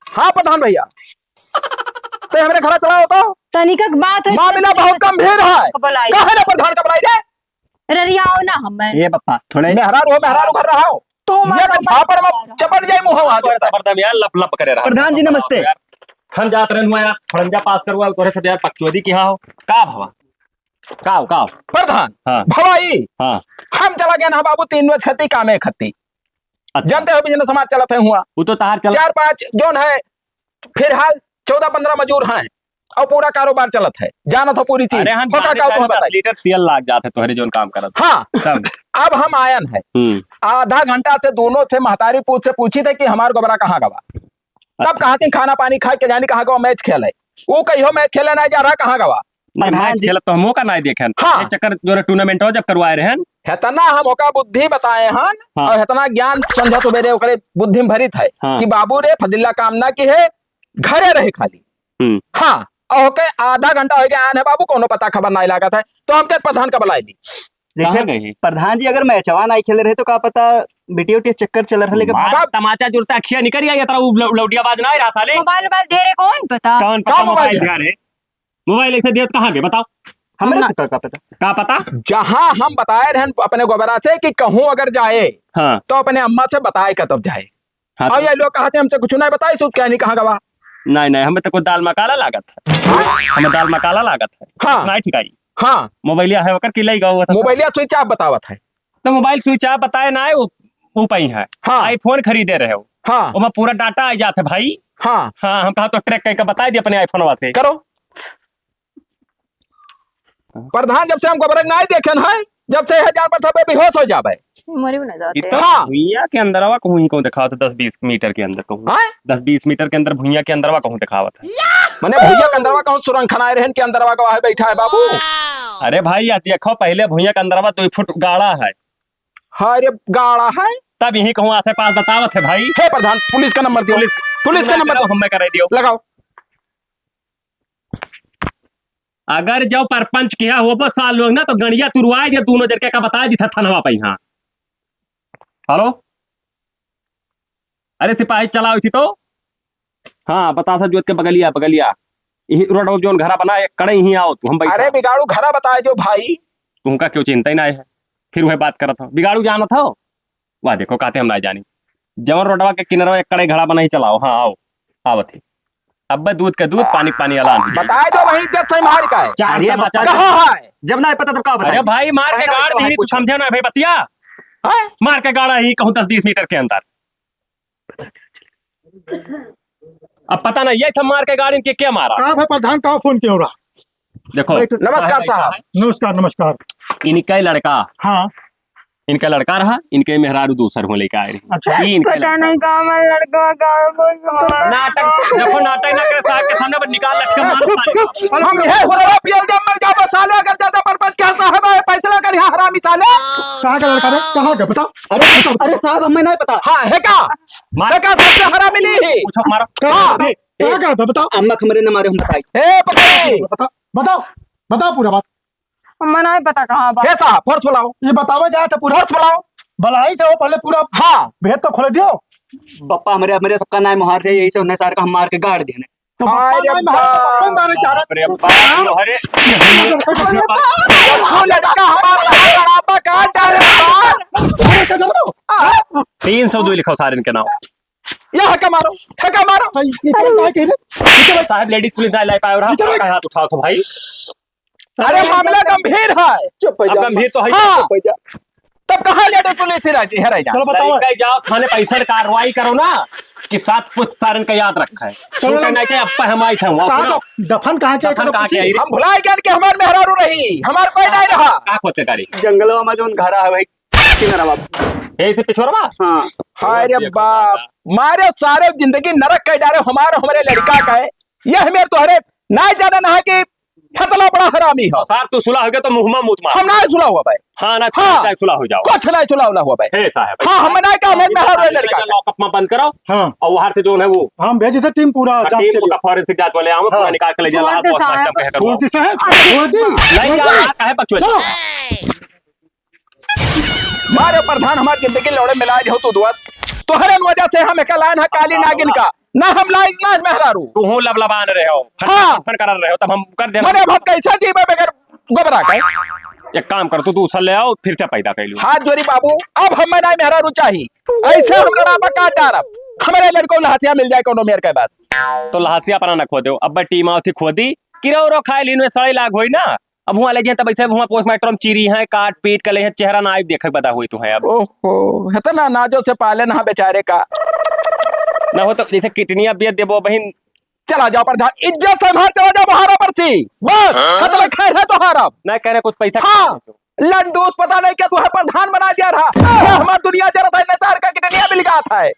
हाँ प्रधान भैया, ते हमरे घर चला हो तो तनिक बात हो, मामला बहुत गंभीर है। बोलाई। काहे ना प्रधान का बुलाई दे? ररियाओ ना हमें। ये पप्पा, थोड़े मेहरारू हो, मेहरारू घर रहा हो। तू ये मत तो झापड़ में चपट जाए मुंह वहां पर देता। जबरदम यार, लप लप करे रहा। प्रधान जी, नमस्ते। यार, हम जात रहन हुआ यार, फड़ंजा पास करवा, तोरे से यार पकचोदी किहा हो। का भवा? का हो, का हो? प्रधान, हाँ। भवाई, हाँ। हम चला गए ना बाबू, तीन रोज खत्ती, कामे खत्ती। अच्छा। जानते हो, बिजनेस हमार चलत है हुआ। वो तो तार चल चार पाँच जोन है, फिलहाल चौदह पन्द्रह मजूर हैं और पूरा कारोबार चलत है, जानत हो पूरी चीज। अरे, हम होका जाने का का तुम्हें दस बताई? लीटर तेल लाग जात है तोहरे जोन काम करत। हाँ, तब? अब हम आयन है, हम्म। आधा घंटा से दोनों से महतारी पूछ से पूछी थे कि हमार गोबरा कहाँ गवा। तब अच्छा। कहा थी खाना पानी खाए के जानी कहाँ गवा मैच खेले। वो कहियो मैच खेले ना जा रहा, कहाँ गवा? नहीं, प्रधान मैच जी। खेलत तो हम ओका नाई देखेन। हाँ। ये चक्कर जो रे टूर्नामेंट हो जब करवाए रहन। हेतना हम ओका बुद्धि बताए हन हाँ। और हेतना ज्ञान संझा सुबेरे ओकरे बुद्धि में भरित है हाँ। कि बाबू रे फदिल्ला काम ना की है, घरे रहे खाली। हम्म। हाँ, और ओके आधा घंटा हो गया आन है बाबू, कोनो पता खबर नाई लागत है, तो हम के प्रधान का बुलाई ली। जैसे कहाँ गए? प्रधान जी अगर मैचवा नाई खेले रहे तो का पता बिटिया उटिया चक्कर चल रहे, लेकिन मार कब? तमाचा जुड़ता खिया निकल गया, ये तरह उ लौ-, लौटिया बाज ना रहा साले। मोबाइल, मोबाइल दे रहे, कौन पता? कौन पता का मोबाइल मोबाइल दे? दे रहे? मोबाइल ऐसे दिया तो कहाँ गए बताओ? हमरे ना। तो का, का पता? का पता? जहाँ हम बताए रहन अपने गोबरा से कि कहूँ अगर जाए, हाँ। तो अपने अम्मा से बताए का तब जाए। हाँ, और तो ये लोग कहते हमसे कुछ नहीं बताए, सूत क्या नहीं कहाँ गवा? नहीं, नहीं, हमें तो कुछ दाल मकाला लागत है। हाँ? हमें दाल मकाला लागत है। हाँ। नहीं ठिकाई। हाँ। मोबाइलिया है ओकर की लई गवा था। मोबाइलिया switch off बतावत है। तो मोबाइल switch off बताए ना है, वो, वो पई है। हाँ। iPhone खरीदे रहे हो। हाँ। ओमा पूरा data आ जात है भाई। हाँ। हाँ, हम कहा तो track करके बताई दी अपने iPhone वाते। करो। प्रधान, जब से हम गोबरक नाई देखेन है, जब से यह जान पर था, बेहोश हो जाबे। मरे ना जाते। इतना हाँ। भुइया के अंदरवा कहूँ ही कहूँ देखावत है, दस बीस मीटर के अंदर कहूँ। हाँ? दस बीस मीटर के अंदर भुइया के अंदरवा कहूँ देखावत है। मने भुइया के अंदरवा कहूँ सुरंग खनाए रहन के अंदरवा गवा है बैठा है बाबू। अरे भाई, या देखो पहले भुइया के अंदरवा दो फुट गाढ़ा है। हाँ रे, गाढ़ा है। तब यही कहूँ आसे पास बतावत है भाई। हे प्रधान, पुलिस का नंबर दियो। पुलिस, पुलिस का नंबर दियो। हमें करे दियो। लगाओ। अगर जो परपंच किहा होबो साल लोग ना, तो गड़िया तुरवाए दे दोनों जन के का बताए दी था थनवा पे यहाँ। हेलो, अरे सिपाही चलाओ इसी तो। हाँ, बतासा जोत के बगलिया, बगलिया। यही रोड जोन घरा बना, एक कड़े यहीं आओ तू, हम बैठा। अरे बिगाड़ू घरा बताए जो भाई। तुमका क्यों चिंता ही ना है, फिर वह बात करत हो। बिगाड़ू जानत हो? वाह, देखो, कहते हम ना जानी। जवन रोडवा के किनरवा एक कड़े घड़ा बनाई चलाओ। हाँ, आओ, आवत ही। अब्बे दूध के दूध, पानी के पानी अलान। बताए दो वही इज्जत से मार का है। चार अरे तमाचा। बच्चा, कहाँ है? जब ना पता तब का बताए? अरे भाई, मार के पहले गाड़ तो दी, तू पूछो। समझे ना भाई बतिया? हैं? मार के गाड़ा ही कहूँ दस बीस मीटर के अंदर। अब पता नहीं, ये सब मार के गाड़ी के क्या मारा? का भाई प्रधान, का फोन किया हो रहा? देखो, नमस्कार साहब। नमस्कार, नमस्कार। इनका ही लड़का। हाँ। इनका लड़का रहा, इनके मेहरारू दूसर हो लेके आए रहे। अच्छा। ये इनका पता लड़का। नहीं का हमारा लड़का का कुछ हुआ। नाटक, देखो, नाटक ना करे, साहब के सामने पर निकाल लठिया मारो साले। हम ये हुरवा पियल दे मर जाबो साले, अगर ज्यादा बर्बाद क्या साहब है, फैसला कर यहाँ हरामी साले। कहाँ का लड़का रे? कहाँ का? बताओ। अरे, अरे साहब, हमें नहीं पता। हाँ, है का? मार। है का? सबसे हरामी नहीं है। पूछो, मारो। हाँ। कहाँ का? बताओ। अम्मा हमरे न मारे, हम बताई। ए, पकड़ी। बताओ, बताओ, बताओ पूरा बात। अम्मा नहीं पता कहाँ बा। हे साहब, force बुलाओ। ये बतावे जाए तो पूरा। Force बुलाओ। बुलाई तो पहले पूरा हाँ। भेद तो खोले दियो। पप्पा हमरे, हमरे सबका नाम मार रहे, यही से उन्हें सारे का हम मार के गाड़ दिए। तो हाय बप्पा रे नहीं मारा, तो बप्पा बाप। मारे जा रहा। बाप रे बाप, अरे। वो लड़का हमारा लड़ापा काट डाले बाप। अरे, चल, चल, चल। तीन सौ दो लिखो सारे इनके नाम। या हका मारो, हका मारो। भाई, ये क्या कह रहे? साहब, लेडीज पुलिस नहीं लाई पाए और आप नीचे बैठ। का हाथ उठाओ तो भाई। अरे, मामला गंभीर है। चुप हो अब जा। गंभीर तो है। हाँ। चुप हो जा। तब कहाँ लेडीज पुलिस ही रहती है, रह जा। चलो बताओ। लड़का जाओ थाने पैसा कार्रवाई करो ना, कि साथ कुछ सारन का याद रखा है। चलो। छूटे नहीं के अब हम आई थे वहाँ कहाँ पर। का दफन कहाँ के दफन कहाँ के आई? हम भुलाए गए कि हमार मेहरारू रही, हमार कोई नहीं रहा। का खोते गाड़ी? जंगलवा में जोन घरा है भाई, किनारा बाबू। यही से पिछोरवा? हाँ। हाय रे बाप, मारे सारे जिंदगी नरक कर डारे हमारे, हमारे लड़का का है। यह मेरे तोहरे ना जाने ना है कि फतला बड़ा हरामी हो। सार तू सुला हो गया तो मुँह में मूत मार। हम ना सुला हुआ भाई। हाँ ना, हाँ। चाहे सुला हो जाओ। कुछ ना सुला, उला हुआ भाई। हे साहब। हाँ, हम ना काम है, मेरा लड़का का। लॉकअप में बंद करो। हाँ। और वहाँ से जो है वो हम भेज देते टीम पूरा हाँ, जांच टीम के को लिए। फॉरेंसिक जांच वाले आओ, हाँ। पूरा निकाल के ले जाओ, छोड़ दे लाश पोस्टमार्टम साहब। पे करो। छोड़ दे साहब, छोड़ दे। नहीं यार, काहे बकचोदी? चलो। मारे प्रधान, हमार जिंदगी लौड़े मिलाए हो तू दोस्त। तोहरे वजह से हम एक लाइन है काली नागिन का। ना हम लाइज ना मेहरारू। तू हूँ लबलबान रहे हो। हाँ। फन करन रहे हो, तब हम कर देना। मने अब हम कैसे जीवे बगैर गोबरा के? एक काम कर, तू दूसर ले आओ, फिर से पैदा कर लो। हाथ जोड़ी बाबू, अब हमें ना मेहरारू चाही। ऐसे हम लड़ापा काट डारब। हमरे लड़को लहसिया मिल जाए कोनो मेर के बाद। तो लहसिया अपना न खो दो, अब टीम आओ थी खो दी, किरो उरो खाए लीन में सड़े लाग होई ना। अब हुआँ ले जाए तब ऐसे हुआँ पोस्टमार्टम चीरी है, काट पीट के ले हैं, चेहरा ना आइब देखे बता हुई तू है अब। ओहो, इतना नाजो से पाले ना बेचारे का। ना हो तो जैसे किडनी अब बेच देबो बहिन। चला जाओ प्रधान, इज्जत से बाहर चला जाओ, बाहर पर सी। बस, हाँ? खतरे खैर है तो हारब। ना कहने कुछ पैसा हाँ, खर्च हो। लंडूस पता नहीं क्या तू है प्रधान बना दिया रहा। ये हमार दुनिया जरा था, नचार का किडनिया बिलगात है।